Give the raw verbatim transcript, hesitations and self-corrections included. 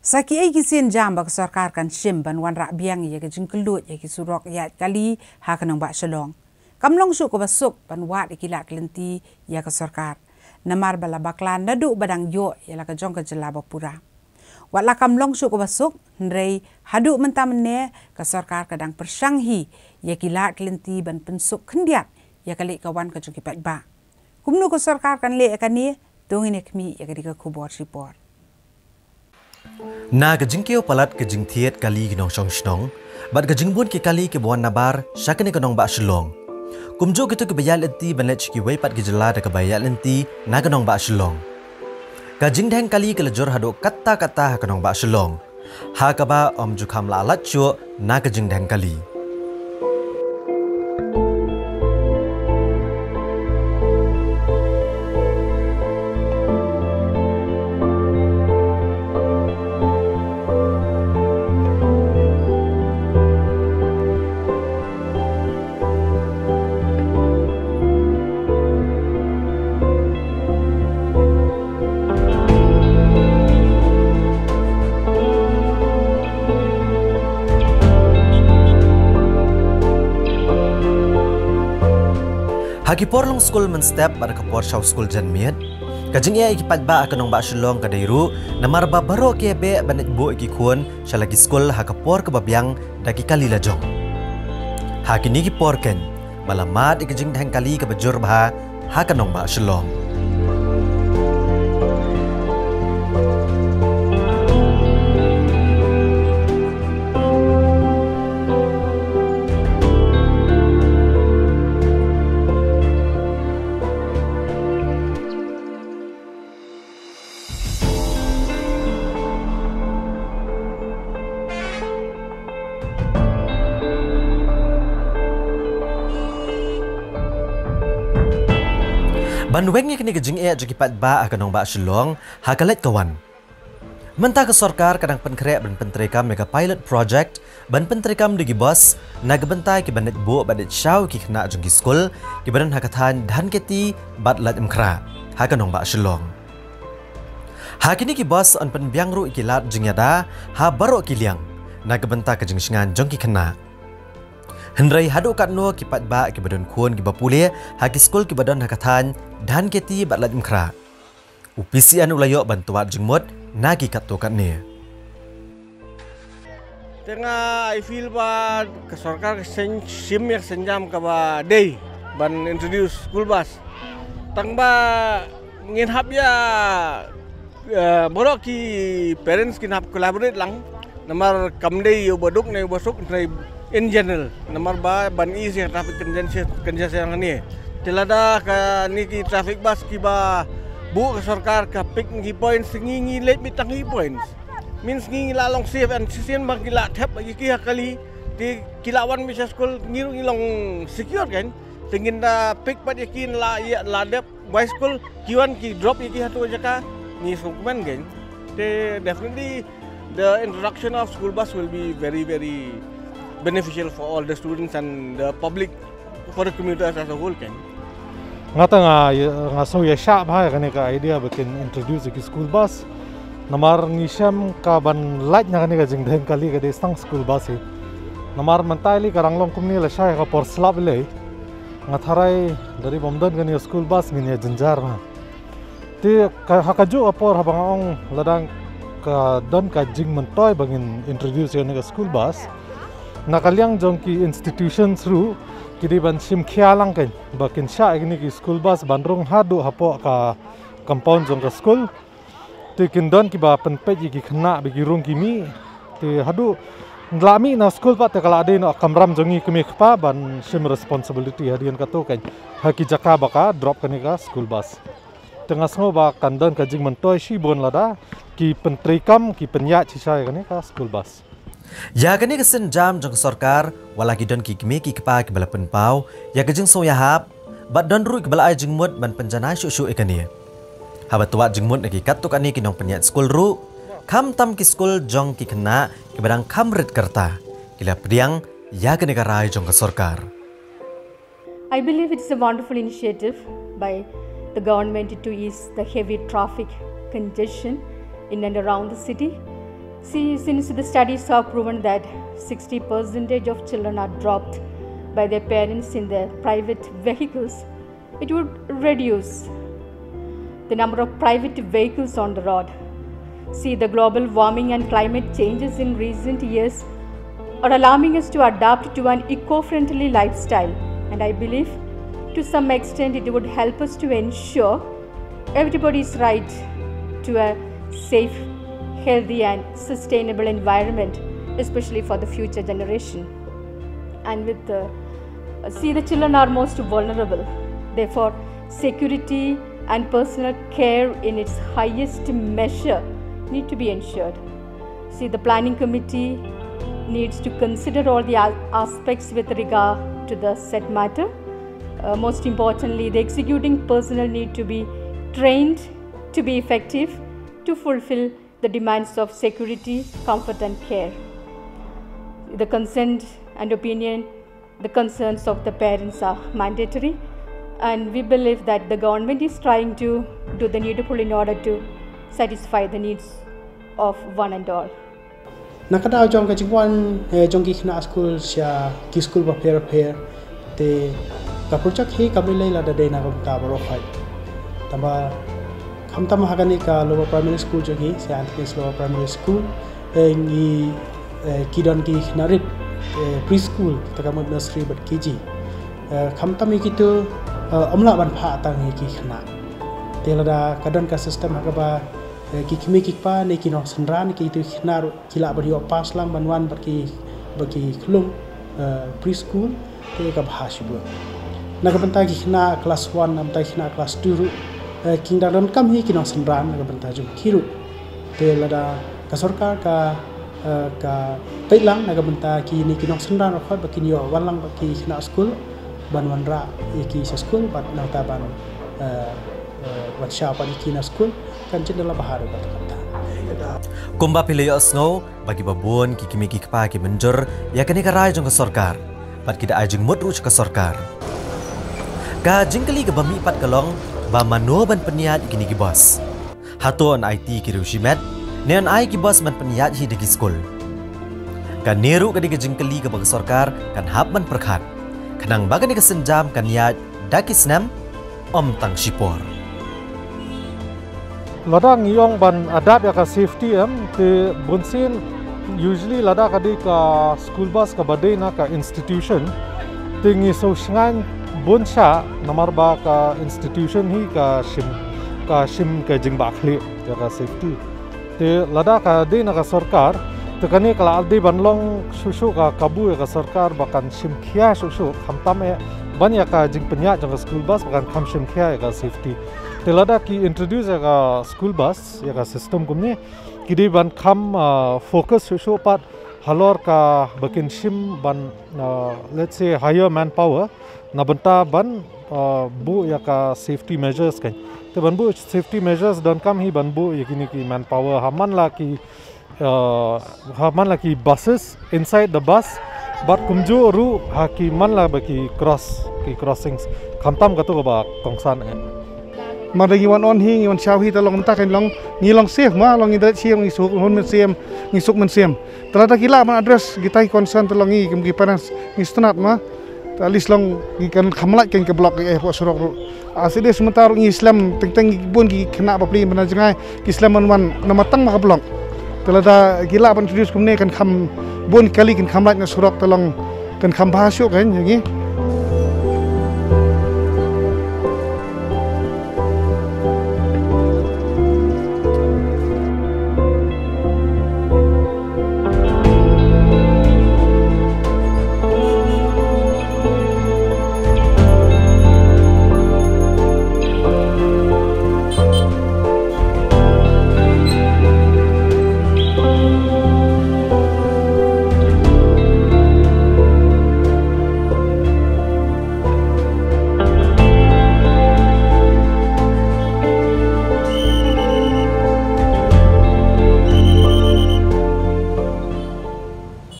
Sa kiei ki sienjam ba ka sorkar kan shim ban wanrah biang ïa ka jingkylluid ïa ki surok ïaid kali ha ka nongbah Shillong? Kam long shuh kaba suk ban wad ïa ki lad ki lynti ïa ka sorkar, namar ba la bakla naduh ba dang ïoh ïa la ka jong ka jylla ba pura. Wat la kam long shuh kaba suk, hynrei haduh mynta mynne ka sorkar ka dang pyrshang hi ïa ki lad ki lynti ban pynsuk khyndiat ïa ka leit ka wan ka jong ki paidbah. Kumno ka sorkar kan leh ïa kane? To ngin ïa khmih ïa ka dei ka khubor shipor. Na ka jingkiew palat ka jingthied kali ki nongshong shnong bad ka jingbun ki kali kiba wan nabar sha kane ka nongbah Shillong, kumjuh kito kiba ïaid lynti ban leit sha kiwei pat ki jylla da kaba ïaid lynti na ka nongbah Shillong, ka jingdheng kali ka la jur haduh katta katta ha ka nongbah Shillong, ha kaba ym ju kham lah lait shuh na ka jingdheng kali. Ha ki por long skul mynstep bad ka por shaw skul janmiet, ka jingeh ïa ki paidbah ha ka nongbah Shillong ka dei ruh namar ba baroh ki ïa beh ban leit buh ïa ki khun sha la ki skul ha ka por kaba biang da ki kali lajong. Ha kine ki por keiñ ba la mad ïa ka jingdheng kali kaba jur bha ha ka nongbah Shillong. Ban weng ïa kane ka jingeh jong ki paidbah ha ka nongbah Shillong ha ka leit ka wan, mynta ka sorkar ka dang pynkhreh ban pyntreikam ïa ka pilot project ban pyntreikam da ki bus na ka bynta kiban leit buh bad leit shaw ïa ki khynnah jong ki skul kiba don ha ka thaiñ Dhankheti bad Laitumkhrah ha ka nongbah Shillong. Ha kine ki bus yn pynbiang ruh ïa ki lad jingïada ha baroh ki liang na ka bynta ka jingshngaiñ jong ki khynnah. Hynrei haduh katno ki paidbah kiba don khun kiba pule ha ki skul kiba don ha ka thaiñ Dhankheti bad Laitumkhrah? U P C N u la ïoh ban tuat jingmut na ki katto katne. Te nga, I feel ba ka sorkar ka seng shim ïa ka sienjam kaba dei ban introduce school bus. Tang ba ngin hap ïa, eh, baroh ki parents kin hap collaborate lang. Namar kam dei ïa uba duk ne uba suk, hynrei in general. Namar ba ban ease ïa traffic congestion, congestion hangne. Te lada kane ki traffic bus kiba buh ka sorkar ka pick na ki points, ngi ngi leit beit tang ki points. Means ngi ngi la long safe and shisien ba ki la thep ïa ki ha kali. Te ki la wan beit sha skul, ngi ruh ngi long secure kan. Te ngin da pick pat ïa ki la ïa la dep bai skul, ki wan ki drop ïa ki ha tu jaka, ngi sngewkmen kan. Te definitely the introduction of school bus will be very, very beneficial for all the students and the public, for the commuters as a whole kan. Nga ta nga, nga sngew ïa shah bha ïa kane ka idea ba kin introduce ïa ki school bus. Namar ngi shem ka ban lait na kane ka jingdheng kali ka dei tang school bus hi. Namar mynta lei ka dang long kumne lashai ha ka por slap lei. Nga tharai lada bym don kane ka school bus ngin ïa jynjar bha. Te ka, ha kajuh ka por haba nga ong lada ka don ka jingmyntoi ba ngin introduce ïa kane ka school bus, na ka liang jong ki institutions ruh ki dei ban shim khia lang kan ba kin shah ïa kine ki school bus ban rung haduh hapoh ka compound jong ka skul. Te kin don kiba pynpeit ïa ki khynnah ba ki rung ki mih. Te haduh la mih na skul pat te ka la dei noh ka kamram jong ngi kmie kpa ban shim responsibility hadien kato kan ha ki jaka ba ka drop kane ka school bus. Te nga sngew ba kan don ka jingmyntoi shibun lada ki pyntreikam, ki pynïaid shisha ïa kane ka school bus. Ïa kane ka sienjam jong ka sorkar, wat la ki don ki kmie ki kpa kiba la pynpaw ïa ka jingsngewhap, bad don ruh kiba la ai jingmut ban pynjanai shuh shuh ïa kane. Haba tuat jingmut na ki katto katne ki nongpynïaid skul ruh, khamtam ki skul jong ki khynnah kiba dang kham rit ka rta, ki la pdiang ïa kane ka rai jong ka sorkar. I believe it's a wonderful initiative by the government to ease the heavy traffic congestion in and around the city. See, since the studies have proven that sixty percentage of children are dropped by their parents in their private vehicles, it would reduce the number of private vehicles on the road. See, the global warming and climate changes in recent years are alarming us to adapt to an eco-friendly lifestyle, and I believe to some extent it would help us to ensure everybody's right to a safe, healthy and sustainable environment, especially for the future generation. And with the, see, the children are most vulnerable. Therefore, security and personal care in its highest measure need to be ensured. See, the planning committee needs to consider all the a- aspects with regard to the said matter. Uh, most importantly, the executing personnel need to be trained to be effective to fulfill the demands of security, comfort, and care. The consent and opinion, the concerns of the parents are mandatory, and we believe that the government is trying to do the needful in order to satisfy the needs of one and all. Na ka daw jong ka jingwan eh, jong ki khynnah skul sha ki skul bapher bapher, te ka project hi kam lei lei lada dei na ka bynta baroh khoit. Tangba khamtam ha kane ka Lower Primary School jong ki, St Anthony's Lower Primary School, eh, ngi eh, ki don ki khynnah rit eh, preschool, kata ka mut nursery bad K G. Eh, khamtam ïa kito eh, ym lah ban phah tang ïa ki khynnah. Te lada ka don ka system ha kaba eh, ki kmie ki kpa ne ki nongsynran, kito ki khynnah ruh ki lah ban ïoh pass lang ban wan bad ki, bad ki khlung eh, preschool, te ka bha shibun. Na ka bynta ki khynnah class one, na ka bynta ki khynnah class two ruh eh, ki dang donkam hi ki nongsynran na ka bynta jong ki ruh. Te lada ka sorkar ka eh, ka peit lang na ka bynta kine ki nongsynran ruh, ba kin ïoh wan lang bad ki khynnah skul, ban wanrah ïa ki sha skul bad nangta ban eh, eh, wan shaw pat ïa ki na skul, kan jin da la bha ruh kata kata. Kumba phi la ïohsngew ba kiba bun ki kmie ki kpa ki mynjur ïa kane ka rai jong ka sorkar bad ki da ai jingmut ruh sha ka sorkar. Ka jingkylli kaba mihpat ka long ba mano ban pynïaid ïa kine ki bos. Hato yn aiti ki riew shimet ne yn ai ki bos ban pynïaid hi da ki skul. Kane ruh ka dei ka jingkylli kaba ka sorkar kan hap ban pyrkhat, khnang ba kane ka sienjam kan ïaid da ki snem, ym tang shipor. Lada ngi ong ban adapt ïa ka safety em, te bunsien usually lada ka dei ka school bus kaba dei na ka institution, te ngi sngewsngaiñ bun shah namar ba ka institution hi ka shim, ka shim ka jingbakla ïa ka safety. Te lada ka dei na ka sorkar, te kane ka la dei ban long shuh shuh ka kabu ïa ka sorkar ba kan shim khia shuh shuh, khamtam eh ban ïa ka jingpynïaid jong ka school bus ba kan kham shim khia ïa ka safety. Te lada ki introduce ïa ka school bus ïa ka system kumne, ki dei ban kham ah, focus shuh shuh pat halor kaba kin shim ban ah, let's say hire manpower na bynta ban ah, buh ïa ka safety measures kan. Te ban buh safety measures donkam hi ban buh ïa kine ki manpower ha man la ki ah, ha man la ki buses, inside the bus, bad kumjuh ruh ha ki man la ba ki cross, ki crossings. Khamtam kato kaba kongsan eh. Mar da ngi wan on hi, ngi wan shaw hi, te long mynta kan long, ngi long safe ma, long ngi dret shim, ngi suk hun mynsiem, ngi suk mynsiem. Te lada ki lah ban address kita ki concern, te long ngi kum ki parents ngi sngewtynnat ma. Te at least long ngi kan kham lait kan ka block eh hapoh surok ruh. Ah, shisha mynta ruh ngi slem teng teng ngi bun ki khynnah bapli bna jngai ki slem ban wan namar tang ma ka block. Te lada ki lah ban introduce kumne kan kham bun kali kan kham lait na surok, te long kan kham bha shuh kan ïa ngi.